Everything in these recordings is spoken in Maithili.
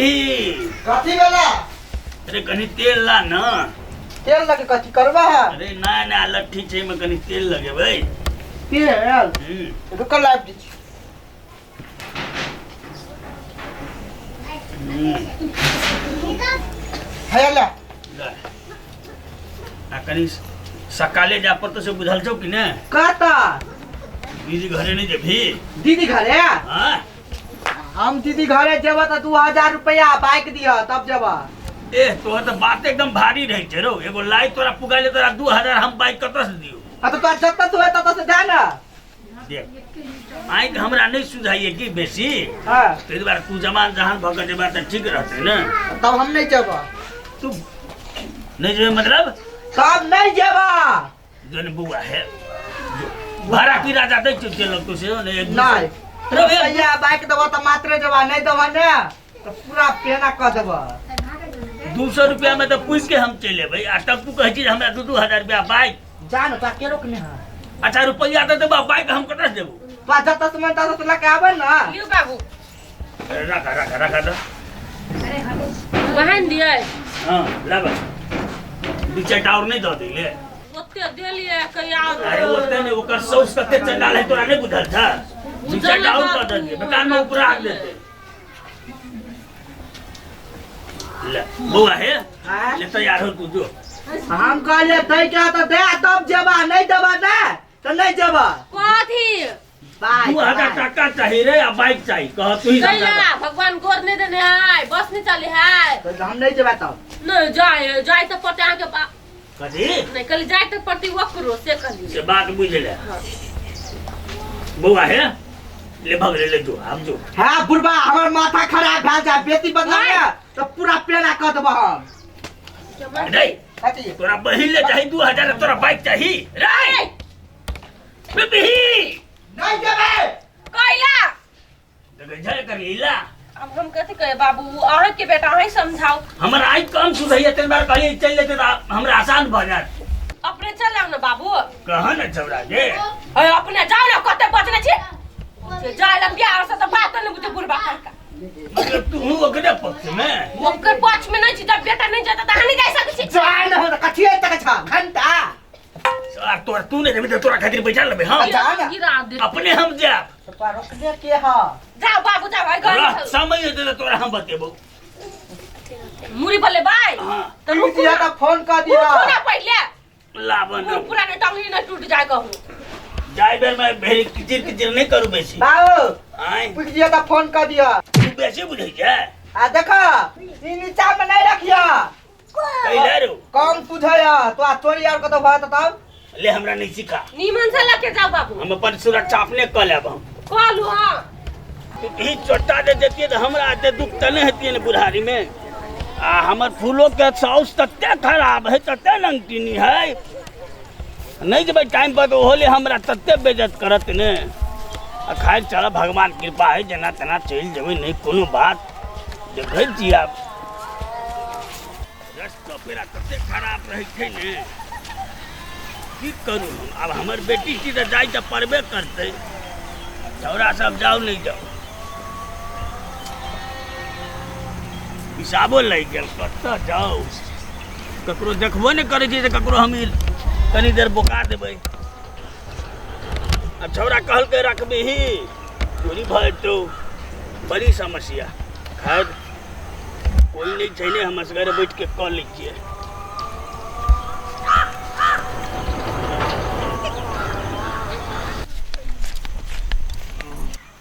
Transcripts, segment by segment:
पिपही। कथी भेला? अरे कनी तेल ला न। तेल लगे कथी करबा है? अरे नया नया लट्ठी छै में कनी तेल लगेबै। तेल? हम्म। रुकल लाइब दै छी। हम्म। है ले। ले। आ कनी सकाले जा पड़तो से बुझल छौ कि ने? कता? दीदी घरे नहीं जेबही? दीदी घरे? हाँ। हम दीदी घरे जेबा त 2000 रुपया बाइक दिह तब जेबा। ए तोहर त बात एकदम भारी रहै छै रौ। एगो लाई तोरा पुगाइले तोरा 2000 हम बाइक कतऽ से दियौ? आ त तोरा जतऽ से होय ततऽ से जा ना। देख आँखि हमरा नहि सुझाइए कि बेसी। हाँ। ताहि दुआरे तू जवान जहान भऽ कऽ जेबा तऽ ठीक रहतै ने। तब हम नहीं जेबा। तू नहीं जेबे मतलब? तब नहीं जेबा। जन बौआ है भाड़ा की राजा दै छै चलक तू से ने एक नहीं। रौ, एक रुपया बाइक देबा त मात्रे जेबा, नहीं देबा ने त पूरा पेना क देबा। 200 रुपया में तो पूछ के हम चलि एबै आ तब तू कहै छी जे हमरा 2-2 हजार रुपया बाइक। जा न, तोरा के रोकने है? अच्छा रुपया तऽ देबा, बाइक हम कतऽ से देबौ? तोरा जतऽ से मन ततऽ से लऽ के आबै न। लियौ बाबू। राखा राखा राखा दऽ। बहन दियै। हाँ लाबऽ, दू चारिटा आओर नहि दऽ दै ले। ओते देलियै कहिया। अरे ओते नहि, ओकर सौस कते चंडाल है तोरा नहि बुझल छ? दू चारिटा आओर दऽ देलियै बेकार में उपरा देतै। ले बौआ हे। आँय? ले तैयार हो तू जो। हम कहलियै दै के तऽ दे तब जेबा, नहीं देबा ने तऽ नहीं जेबा। कथी? बाइक। 2000 बाइक। टाका चाही रे आ बाइक चाही, कह तू ही। कैला भगवान गोर नहीं देने है, बस नहीं चले है। तऽ हम नहीं जेबा तब। नहीं जाए जाए तो पड़ते अहाँ के कथी? नहीं कहली जाए तो पड़ती वकरो से कहली। से बात बुझ ले बौआ हे, ले भगले ले जो आब जो। हाँ बुढ़बा, हमर माथा खराब भए जाय बेटी बदला ने तऽ पूरा पेना कऽ देबऽ हम। रे। कथी? तोरा बहिन ले चाही 2000, तोरा बाइक चाही रे बेबी। नहीं जेबै। कैला? देखै छै एकर लीला। अब हम कथी कहे बाबू, अहाँ के बेटा अहीं समझाओ। हमर आइ कम सुधैया तीन बार कहलियै चलि जेतै तऽ हमरा आसान भऽ जायत। अपने चल आउ ने बाबू। कह ने छौड़ा के। अरे अपने जाओ ना, कते बजने छी जाय ला बियाह से तऽ बात नहीं बुझे बुढ़बा का। मतलब तू ओकरे पक्ष में? ओकर पक्ष में नहीं छी, जब बेटा नहीं जाता तऽ अहाँ नहीं जा सकै छी। जाय न हो तऽ कथी तक छ घंटा। आ तोरा तू नहीं जेबही तऽ तोरा खातिर बैठा लेबै हम। जा ना। गिरा दे। अपने हम जायब। तऽ तोरा रोकने के ह? जाओ बाबू जाओ, आई रह, घर समय हेतै तऽ तोरा हम बतेबौ। मुड़ी बले बाय। हाँ। तऽ रुकू दिया ना। तऽ फोन कऽ दिया। उठू ना पहिले। लाबन। मुड़ पूरा नहीं टंगली नहीं टूट जाए कहूँ। जाय बेर में भेरी किचिर किचिर नहीं करू बेसी। बाबू। आय। पूछ दिया तऽ फोन कऽ दिया। तू बेसी बुझै छै। आ देख, ई नीचा में नहीं रखिया। कैला रो? कम सुझैया तो आ चोरी आर कतौ भऽ तब। ले हमरा नहीं सिखा। नीमन से लके जाओ बाबू। हम अपन सुरक्षा अपने कऽ लेब हम। कहलू हाँ। ई चोटा दे देतियै तऽ हमरा एते दुख तऽ नहि हेतियै ने बुढ़ारी में। आ हमर फूलो के साउस तते खराब है, तते नंगटिनी है, नहीं जेबै टाइम पर तऽ ओहो ले हमरा तते बेइज्जत करत ने। आ खैर चल, भगवान कृपा है, जेना तेना चलि जेबै, नहि कोनो बात। देखै छी आब रस्तो पेरा तते खराब रहै छै ने, की करू हम आब। हमर बेटी छी तऽ जाइ तऽ पड़बे करतै। छौड़ा सब जाउ नहि जाउ, हिसाबो लागि गेल। कतऽ जाउ? ककरो देखबो नहि करै छी जे ककरो हम ई कनी देर बोका देबै। आ छौड़ा कहलकै रखबिही, चोरी भऽ जेतौ, बड़ी समस्या। खैर कोई नहि छै ने, हम असगरे बैठ के कऽ लै छियै।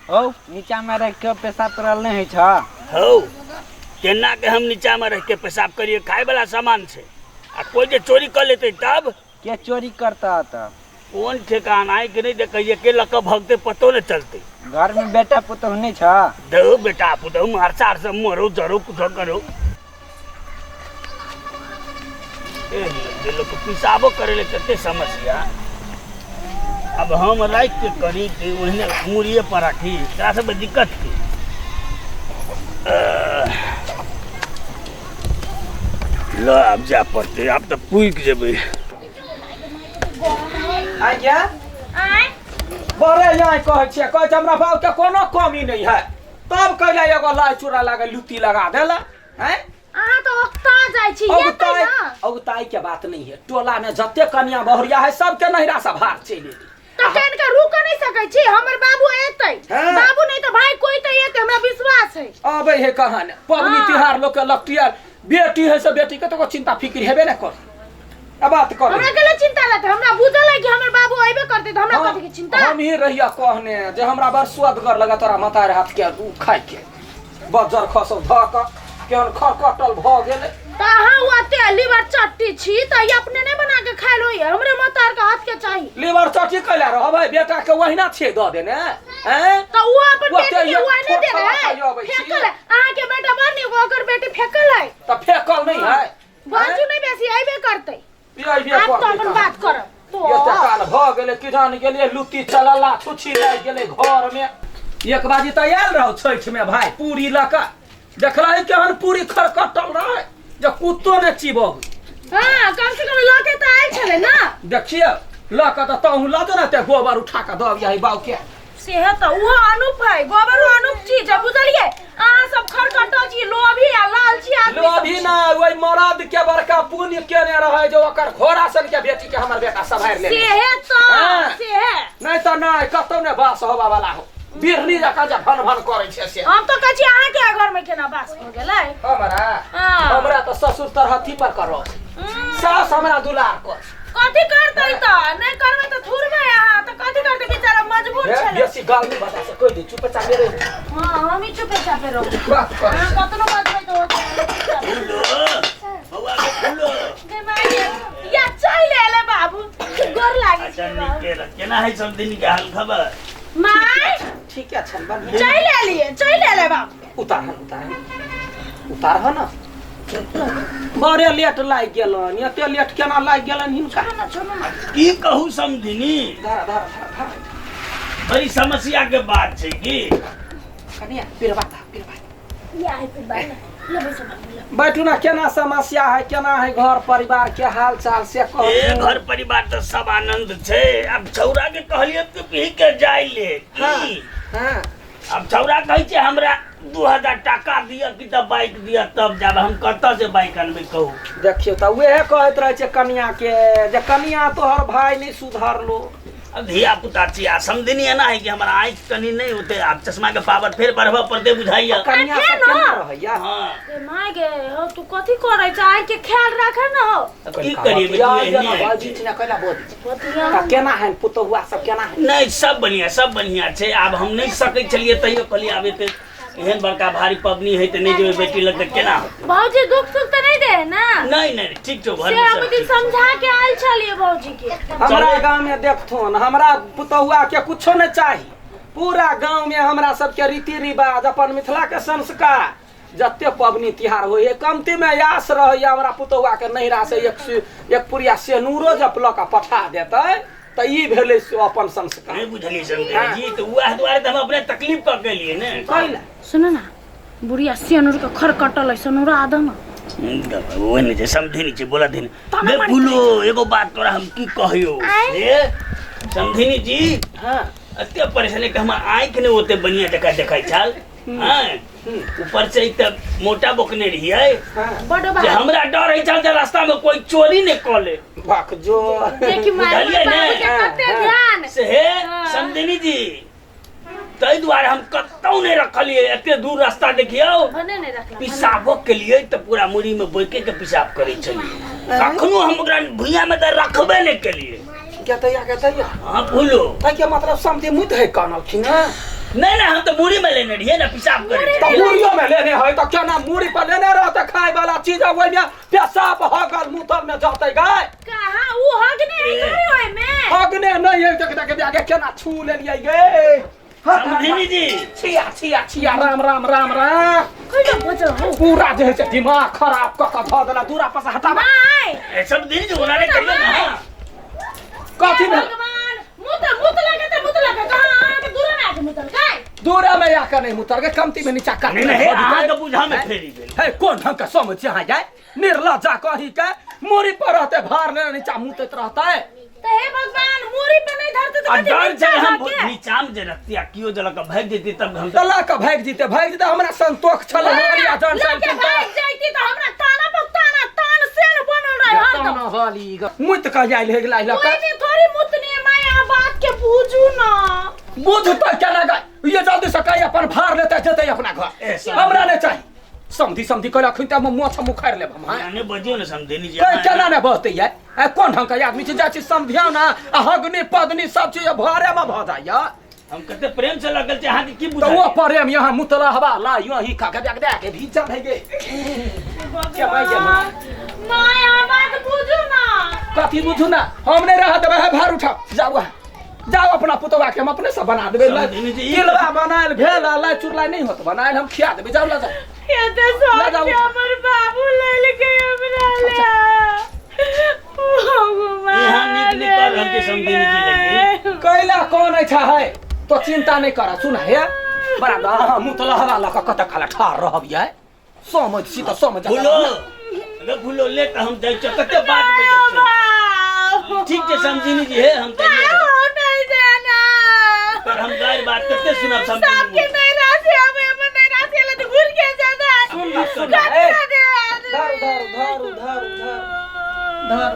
हौ, नीचा में रख के पेशाब करल नहीं होइ छ? हौ, केना के हम नीचा में रख के पेशाब करिए? खाय वाला सामान छै आ कोई जे चोरी कर लेतै तब? के चोरी करता तब? कोन ठेकान, आँखि नहि देखैए, के लऽ कऽ भगतै पतो नहि चलतै। घर में बेटा पुतहु नहीं छ? दौ बेटा पुतहु मार सार सब मरो जरो कुछो करो। ए, जे लोक पिसाबो करे ले कते समस्या। अब हम राखि के करी कि ओहिने मुड़िए पर राखी, एकरा सबके दिक्कत की? ल आब जाय पड़तै, आब तऽ पुकि जेबै। आ गया। आय। बड़े यहाँ कहै छियै, कहै छै हमरा बाप के कोनो कमी नहीं है। तब कैला एगो लाई चूड़ा लागे लुत्ती लगा देला हैं। अहाँ तऽ ओकता जाइ छी एतै औगताई ना। औगताई के बात नहीं है, टोला में जते कन्या बहुरिया है सबके नहिरा से भार चलि एली। तऽ केन के रुक नहि सकै छी, हमर बाबू एतै। हाँ। बाबू नहि तऽ भाई कोई तऽ एतै, हमरा विश्वास है। अबै है कहाँ ने पबनी हाँ। तिहार लोग के लकटिया बेटी है से बेटी के तो चिंता फिक्र हेबे ने कर। अब बात कर हमरा के चिंता रहतै, हमरा बुझल है कि हमर बाबू अइबे करतै तऽ हमरा कथी के चिंता। हम ही रहिया कहने जे हमरा बड़ सुअदगर लगा तोरा मतार हाथ के उ खाइ के बज्जर खसौ धऽ कऽ केहन खरकटल भऽ गेलै। तऽ अहाँ ओ एते लीवर चट्टी छी तऽ ई अपने नहि बना के खायल होइए, हमरे मतार के हाथ के चाही। लीवर चट्टी कैला रहबै, बेटा के ओहिना छियै दऽ देने हैं। तऽ ओ अपन ओते बेटी के एक ओ नहि ठोर देने खा है, कऽ अबै छी। फेकल है। अहाँ के बेटा बड़ नीक, ओकर बेटी फेकल है। तऽ फेकल नहि है। बाजू नहि बेसी, अइबे करतै। अइबे आब तऽ करतै अपन कहाँ। बात करब। एते काल भऽ गेलै किसान गेलियै लुत्ती चलला छुच्छी लागि गेलै घर में। एक बाजी तऽ आयल रहौ छठि में भाई पूरी लऽ कऽ, देखलही केहन पूरी खरकटल रहै जे कुत्तो ने चिबहु। हाँ, कम से कम लऽ के तऽ आयल छलै ना। देखियौ लऽ कऽ तऽ तहूँ लऽ जो ने ते गोबर उठा कऽ दऽ अबियही बाउ के। सेहे तऽ उहो अनूप है, गोबरो अनूप चीज है, बुझलियै? अहाँ सब खरकटल छी, लोभी आ लालची आदमी सब लोभी छी। ना, ओहि मरद के बड़का पुण्य केने रहै जे ओकर घोड़ा सन के बेटी के हमर बेटा सम्हारि लेने। सेहे तऽ, हाँ। सेहे। नहि तऽ नहि, कतौ नहि बास होबऽ वाला हो, बिरनी जकाँ जे भन भन करै छै से। हम तऽ कहै छी अहाँके घर में केना बास भऽ गेलै? हमरा? हाँ। हमरा तऽ ससुर तरहथी पर करो, सास हमरा दुलार कर। कथी करतै तऽ? नहि करबै तऽ थुरबै अहाँ, तऽ कथी करतै बेचारा मजबूर हे, छलै। बेसी गाल नहि बता से कहि दे, चुपे चापे रह। हाँ, हम ही चुपे चापे रहू। बात कर। अहाँ कतनो बजबै तऽ होतै, हम चुपचाप। फूलो बौआ के फूलो। गे माय गे, या चलि एलै बाबू, गोर लागै अच्छा छी बाबू। नीके रह। केना है सब दिन के हाल खबर? माय ठीके छन बढ़िया। चलि एलियै, चलि एलै बाबू। उतारहन उतारहन उतारहन न, बड़े लेट लागि गेलनि, एते लेट केना लागि गेलनि हिनका? की कहू समधिनी, धरा धरा धरा धरा। बड़ी समस्या के बात छै की। कनिया पिरबा दा, पिरबा। या है पिरबा, ले, ले बैसो बाबू, ले। बैठू ना, केना समस्या है, केना है घर परिवार के हाल चाल से कहू। ए घर परिवार तऽ सब आनंद छै। आब छौड़ा के कहलियै कि पी के जाय ले की। हाँ। आब छौड़ा कहै छै हमरा 2000 टाका दिअ कि तऽ बाइक दिअ तब जाब। हम कतऽ से बाइक अनबै कहू? देखियौ तऽ उएह कहैत रहै छै कनिया के जे कनिया तोहर भाय नहि सुधरलो। अब धिया पुता छी आ समधिनी एना है कि हमर आँखि कनि नहि ओते, आब चश्मा के पावर फेर बढ़बऽ पड़तै बुझाइया। कनिया सब केना रहैया? हाँ। ए my गे, हौ तू कथी करै छ? आँखि के ख्याल राख न हौ। अब की करिए बेटी, या एहने जेना है। बाजी छै ना कैला बोल। बतिया। तऽ केना है पुतहुआ सब केना है? नहि, सब बढ़िया, सब बढ़िया छै। आब हम नहि सकै छलियै तैयो कहलियै आब एते एहन बड़का भारी पबनी है तऽ नहि जेबै बेटी लग तऽ केना होतै? भौजी दुख सुख तऽ नहि दे है ना? नहि नहि, ठीक छौ, घर से में हम सब ओहि दिन ठीक छौ। समझा के आयल छलियै भौजी के। हमरा गांव में देखथुन, हमरा पुतहुआ के कुछो नहीं चाही। पूरा गांव में हमरा सबके रीति रिवाज अपन मिथिला के संस्कार जते पबनी तिहार होइ है कमती में आस रहैया हमरा पुतहुआ के नैहरा से एक पुरिया सेनूरो जब लऽ कऽ पठा देतै तऽ ई भेलै से अपन संस्कार। नहि बुझलियै समझे जी, तऽ उएह दुआरे तऽ हम अपने तकलीफ कऽ के एलियै ने। कैला? सुन ना बुढ़िया सेनूर के खर कटल है, सेनूर आदम ना। ओह नहि छै, समझी नहि छै, बोला दिन गे फूलो, एगो बात तोरा हम की कहियो हे समधिनी जी। हाँ। एते परेशानी के हमर आँखि नहि ओते बढ़िया जकाँ देखै छल। हाँ, ऊपर से तऽ मोटा बोकने रहियै। हाँ। बड जे बात। हमरा डर होइ छल जे रास्ता में कोई चोरी नहि कऽ ले। बाक जो देखी माय बुझलियै ने? बाबू के कते हाँ, ध्यान। से हे हाँ। समधिनी जी, ताहि दुआरे हम कतौ नहि रखलियै, एते दूर रास्ता देखियौ। भने नहि रखला। पिसाबो के लिए तऽ पूरा मुड़ी में बोके के पिसाब करै छलियै, कखनो हम ओकरा भुइयां में तऽ रखबे नहि केलियै। गेतैया गेतैया। हाँ फूलो। ताहि के मतलब समझे मुत है कहलखिन हँ? नहीं नहीं, हम तो मुड़ी में लेने रहिए ना पिसाब करे। तऽ मुड़ियो में लेने है तऽ केना मुड़ी पर लेने रहते खाय वाला चीज ओहि में पेशाब हगल मुतल में जतै गाय। कहाँ उ हगने है कहीं ओय में? हगने नहीं है देख देख आगे केना छू लेलियै गे। समधिनी जी। छिया छिया छिया, राम राम राम राम। कहियो बजल हो। पूरा जे है से दिमाग खराब कऽ कऽ धऽ देला, दूरा पर से हटाबा। माय। ए, समधिनी जी ओना नहि करियौ ना। कथी भेल? भगवान, मुत मुत लगे त मुत लगे, कहाँ अहाँ के दूरा में आके मुतल काय? दूरा में आके नहीं मुतल गे, कमती में नीचा काट नहीं नहीं, अहाँ के बुझा में फेरी गेल। हे कोन ढंग के समझ अहाँ जाय? निर्लज्जा कही के मुड़ी पर रहते भार ने नीचा मुतैत रहते। त हे भगवान मूड़ी पे नहीं धरते आ त कथी डर नीचा छै हम धके? नीचा में जे रखती आ कियो जे लऽ कऽ भागि जेती तब हम तला के भागि जेतै, भागि जेतै, हमरा संतोष छल हमारिया जान लके साइकिल भागि जाइती त हमरा ताना पर ताना तान सेन बनल रहे हरदम। मुत कह जाइल हे गेला लऽ कोई के नहीं थोड़ी मुतनी माया बात के बुझू ना। बुझतै केना गए ये जल्दी से कहीं अपन भार लेते जेतै अपना घर। ए, समझ। हमरा नहीं चाही समधी समधी कर अखन त हम मोछ मुखार लेब हम। हाँ नहीं बजियो ने समझेनी जी। कहीं केना ने बजतै ये ए कोन ढंग के आदमी छै जाइ छी समधिया ना आ हगनी पदनी सब चीज भरे में भ जाइया। हम कते प्रेम से लगल छै अहाँ के की तो बुझाइ वो प्रेम यहाँ मुतला हवा ला यो ही खा के देख देख के भीजा भई गे क्या भाई के माँ? माया बात बुझू ना। कथी बुझू ना, हम नहीं रह देबै है भार उठाओ जाओ जाओ अपना पुतवा के हम अपने से बना देबै। समझिनी जी, ई तिलवा बनायल भेल आ लाई चुरलाई नहीं होत बनायल हम खिया देबै जाओ ला जाओ। ये तो सब ला जाओ। हमर बाबू ले के हमरा ले। भगवान यहाँ नीक नीक कर रहल छै समझिनी जी लेकिन। कैला कौन अच्छा है तो चिंता नहीं कर सुन हे बड़ा हाँ मुतला हवा लऽ कऽ कतऽ खाला ठाढ़ रहब ये समझ छी तऽ समझ। फूलो रे फूलो ले तऽ हम जाइ छियै कते बात बजै छै। ठीक छै समझिनी जी हे हम जाइए। नहीं जाना पर हम गारि बात कते सुनब समझिनी सबके जी। नहीं राशि आवे अपन नहीं राशि ले तो घुर के जाना। सुन ना, सुन ना, ए, धर धर धर धर धर धर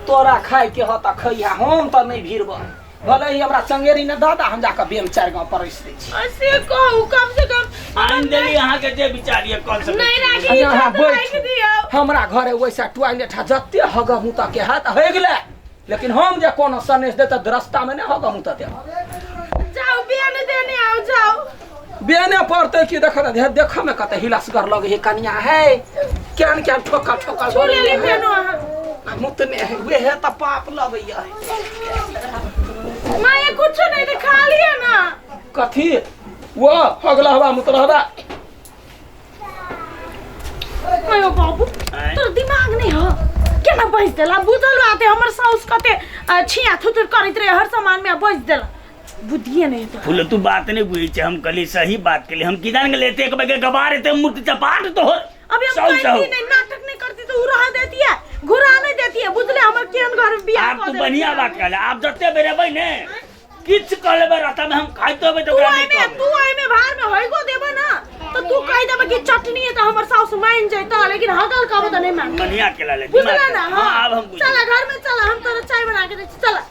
तोरा खाय के ह तऽ खैहा हम तऽ नहीं भीड़ब भले ही हमरा चंगेरी ने दादा हम जाकऽ बेम चारि गाँव परसि दै छी। से कहू कम से कम आनि देली अहाँ के जे विचार ये कल सकै नहीं छी। राखी यहाँ इज्जत बैठ। राखि दियौ। हमरा घरे वैसा टॉयलेट है जते हग मुता के हाथ हे गेलै लेकिन हम जे कोनो सनेश दे तऽ रास्ता में नहि हग मुता देब। जाओ बेन देने आओ जाओ। बेने पड़तै कि देख ने देख में कते हिलासगर लगे है कनिया है केहन केहन ठोका ठोका छू लेली फेनो अहाँ। मुतने है वे है तऽ पाप लगैया। माँ ये कुछ नहीं तो खा लिया ना। कथी वो हगला हवा मुतला हवा। मायो बाबू आँय? तोर दिमाग नहीं हो केना बज देला बुझल बात है हमर साउस कते छिया थुथुर करैत रहे हर सामान में बज देला बुद्धिए नहीं तो। फूलो तू बात नहीं बुझै छै हम कहली सही बात कहली हम की जान गेलै एते एक बेर गबार एते मूर्ति चपाट तोहर। अभी हम सौ कहती सौ। नहीं नाटक नहीं करती तो उड़ा देती है घुरा नहीं देती है बुझले हमर केहन घर में बियाह आब कऽ तू देलकै। बढ़िया बात कहले आब जते बेर एबै ने किछु कऽ लेबै रास्ता में हम खाइतो एबै तऽ तू ओकरा नहीं एहिमे कहबै। तू एहिमे भार में होइगो देबो ना तो तू कहि देबे कि चटनी है तो हमर साउस मान जैता लेकिन हगल कहबो तऽ नहीं मान। बढ़िया केला ले बुझला ना। हाँ हाँ आब हम बुझ चला घर में चला हम तोरा चाय बना के दै छी चला।